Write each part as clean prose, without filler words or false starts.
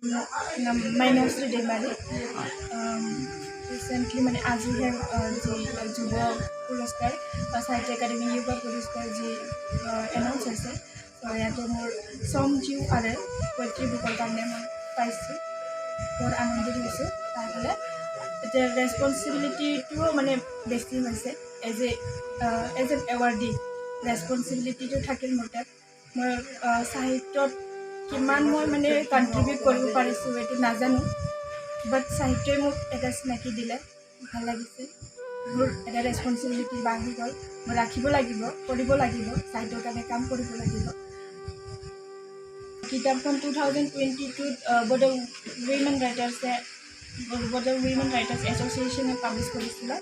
নাম মাইনাশ্ৰী দৈমাৰী। ৰিচেণ্টলি মানে আজিহে যি যুৱ পুৰস্কাৰ বা সাহিত্য একাডেমি যুৱ পুৰস্কাৰ যি এনাউন্স হৈছে, চ' ইয়াতে মোৰ চম জিউ আৰু পৈতৃ বুকৰ কাৰণে মই পাইছোঁ, বহুত আনন্দিত হৈছোঁ। তাৰফালে এতিয়া ৰেচপনচিবিলিটিটোও মানে বেছি হৈছে। এজ এন এৱাৰ্ডি ৰেচপনচিবিলিটিটো থাকিল মোৰ তাত। মই সাহিত্যত কিমান মই মানে কণ্ট্ৰিবিউট কৰিব পাৰিছোঁ এইটো নাজানো, বাট সাহিত্যই মোক এটা চিনাকি দিলে, ভাল লাগিছে। মোৰ এটা ৰেচপনচিবিলিটি বাঢ়ি গ'ল, মই ৰাখিব লাগিব, কৰিব লাগিব, সাহিত্যৰ কাৰণে কাম কৰিব লাগিব। কিতাপখন 2022ত বড়ো উইমেন ৰাইটাৰ্ছে, বড়ো উইমেন ৰাইটাৰ্ছ এছ'চিয়েশ্যনে পাব্লিছ কৰিছিলে।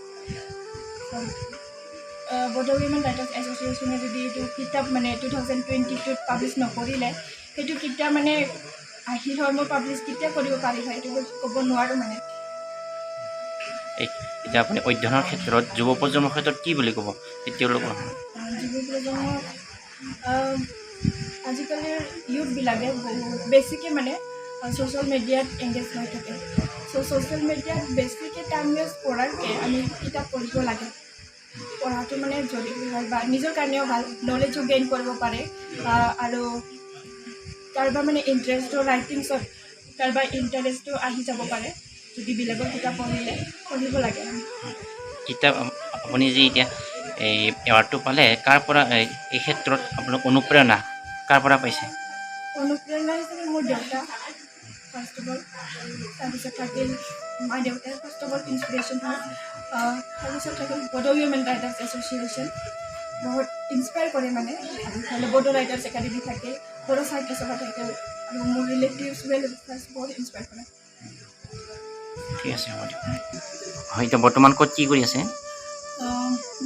বড়ো উইমেন ৰাইটাৰ্ছ এছ'চিয়েশ্যনে যদি এইটো কিতাপ মানে 2022ত পাব্লিছ নকৰিলে, সেইটো কিতাপ মানে আহিল হয়, মই পাব্লিছ কেতিয়া কৰিব পাৰিম হয় এইটো ক'ব নোৱাৰোঁ মানে। এই এতিয়া আপুনি অধ্যয়নৰ ক্ষেত্ৰত যুৱ প্ৰজন্মৰ ক্ষেত্ৰত কি বুলি ক'ব তেওঁলোকৰ? যুৱ প্ৰজন্ম, আজিকালিৰ ইউথবিলাকে বহুত বেছিকৈ মানে ছ'চিয়েল মিডিয়াত এংগেজ হৈ থাকে। চ' ছ'চিয়েল মিডিয়াত বেছিকৈ টাইম ৱেষ্ট কৰাতকৈ আমি কিতাপ পঢ়িব লাগে। পঢ়াটো মানে জৰুৰী হয় বা নিজৰ কাৰণেও ভাল, নলেজো গেইন কৰিব পাৰে আৰু কাৰোবাৰ মানে ইণ্টাৰেষ্টটো ৰাইটিংছত কাৰোবাৰ ইণ্টাৰেষ্টটো আহি যাব পাৰে যদি বেলেগৰ কিতাপ পঢ়িলে। পঢ়িব লাগে। কিতাপ আপুনি যি এতিয়া এই এৱাৰ্ডটো পালে, কাৰ পৰা এই ক্ষেত্ৰত আপোনাক অনুপ্ৰেৰণা কাৰ পৰা পাইছে? অনুপ্ৰেৰণা হিচাপে মোৰ দেউতা ফাৰ্ষ্ট অফ অল, তাৰপিছত থাকিল মা দেউতাই ফাৰ্ষ্ট অফ অল ইনস্পিৰেশ্যন হয়। তাৰপিছত থাকিল বড়ো উইমেন ৰাইটাৰ্ছ এছ'চিয়েশ্যন, বহুত ইনস্পায়াৰ কৰে মানে। আৰু ইফালে বড়ো ৰাইটাৰ্ছ একাডেমি থাকে, বড়ো সাহিত্য সভা থাকে আৰু মোৰ ৰিলেটিভছ, ৱেল উইচাৰ্ছ বহুত ইনস্পায়াৰ কৰে। ঠিক আছে, হ'ব দিয়ক। হয়, এতিয়া বৰ্তমান ক'ত কি কৰি আছে?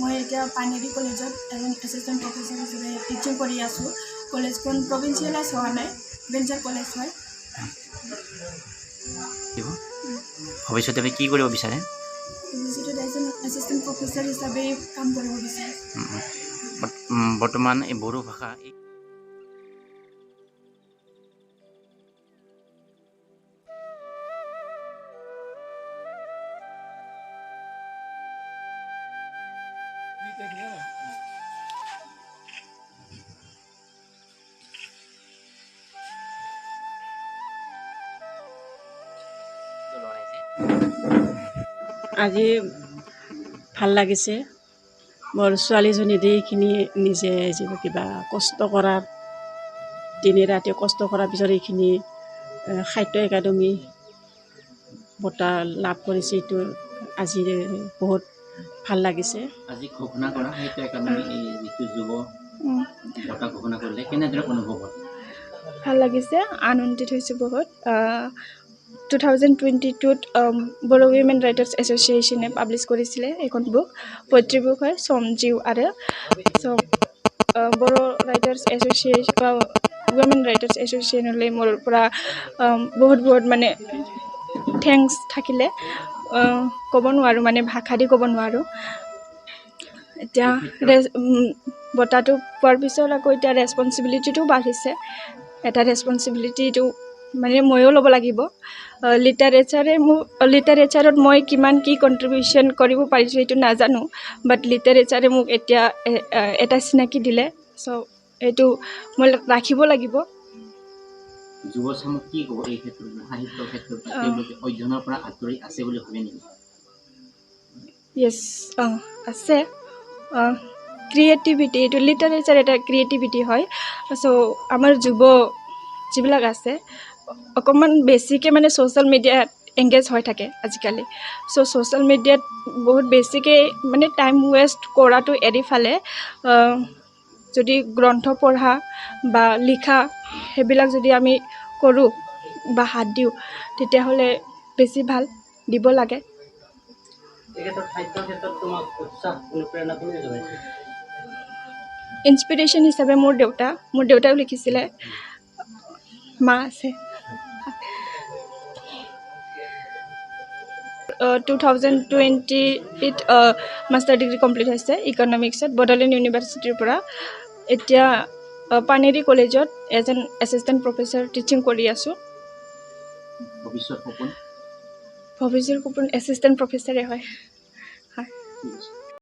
মই এতিয়া পানেৰী কলেজত এজন এছিষ্টেণ্ট প্ৰফেচাৰ হিচাপে টিচিং কৰি আছোঁ। কলেজখন প্ৰভিঞ্চিয়েলাইজ হোৱা নাই, ভেঞ্চাৰ কলেজ হয়। দিব ভৱিষ্যতে আপুনি কি কৰিব বিচাৰে? ভৱিষ্যতত এজন এছিষ্টেণ্ট প্ৰফেচাৰ হিচাপে কাম কৰিব বিচাৰোঁ। বৰ্তমান এই বড়ো ভাষা এই লোৱা নাই যে। আজি ভাল লাগিছে। মোৰ ছোৱালীজনী দি এইখিনি নিজে যিবোৰ কিবা কষ্ট কৰাৰ, দিনে ৰাতি কষ্ট কৰাৰ পিছত এইখিনি সাহিত্য একাডেমি বঁটা লাভ কৰিছে, এইটো আজি বহুত ভাল লাগিছে। আজি ঘোষণা কৰা সাহিত্য একাডেমি এই যিটো যুৱ বঁটা ঘোষণা কৰিলে, কেনেদৰে অনুভৱ হ'ল? ভাল লাগিছে, আনন্দিত হৈছোঁ বহুত। 2022ত বড়ো উইমেন ৰাইটাৰ্ছ এছ'চিয়েশ্যনে পাব্লিছ কৰিছিলে এইখন বুক, পৈতৃ বুক হয় চমজিউ আৰু। চ' বড়ো ৰাইটাৰ্ছ এছ'চিয়েশ্যন বা উইমেন ৰাইটাৰ্ছ এছ'চিয়েশ্যনলৈ মোৰ পৰা বহুত বহুত মানে thanks থাকিলে। ক'ব নোৱাৰোঁ, মানে ভাষা দি ক'ব নোৱাৰোঁ। এতিয়া বঁটাটো পোৱাৰ পিছত আকৌ এতিয়া ৰেচপনচিবিলিটিটো বাঢ়িছে। এটা ৰেচপনচিবিলিটিটো মানে ময়ো ল'ব লাগিব। লিটাৰেচাৰে মোক, লিটাৰেচাৰত মই কিমান কি কণ্ট্ৰিবিউশ্যন কৰিব পাৰিছোঁ সেইটো নাজানো, বাট লিটাৰেচাৰে মোক এতিয়া এটা চিনাকি দিলে, চ' এইটো মই ৰাখিব লাগিব। যুৱচামক কি ক'ব এই ক্ষেত্ৰত, সাহিত্যৰ ক্ষেত্ৰত বা তেওঁলোকে অধ্যয়নৰ পৰা আঁতৰি আছে বুলি ভাবে নেকি? য়েছ, অঁ, আছে। ক্ৰিয়েটিভিটি, এইটো লিটাৰেচাৰ এটা ক্ৰিয়েটিভিটি হয়। চ' আমাৰ যুৱ যিবিলাক আছে, অকণমান বেছিকৈ মানে ছ'চিয়েল মিডিয়াত এংগেজ হৈ থাকে আজিকালি। চ' ছ'চিয়েল মিডিয়াত বহুত বেছিকৈ মানে টাইম ৱেষ্ট কৰাটো এৰি ফালে যদি গ্ৰন্থ পঢ়া বা লিখা সেইবিলাক যদি আমি কৰোঁ বা হাত দিওঁ, তেতিয়াহ'লে বেছি ভাল, দিব লাগে। এই ক্ষেত্ৰত, সাহিত্যৰ ক্ষেত্ৰত তোমাক উৎসাহ অনুপ্ৰেৰণা কোনে যোগাইছে? ইনস্পিৰেশ্যন হিচাপে মোৰ দেউতা, মোৰ দেউতাও লিখিছিলে, মা আছে। 2020ত মাষ্টাৰ ডিগ্ৰী কমপ্লিট হৈছে ইকনমিক্সত বডোলেণ্ড ইউনিভাৰ্চিটিৰ পৰা। এতিয়া পানেৰী কলেজত এজন এছিষ্টেণ্ট প্ৰফেচাৰ টিচিং কৰি আছোঁ। ভৱিষ্যত সপোন? ভৱিষ্যত সপোন এছিষ্টেণ্ট প্ৰফেচাৰে হয়। ঠিক আছে।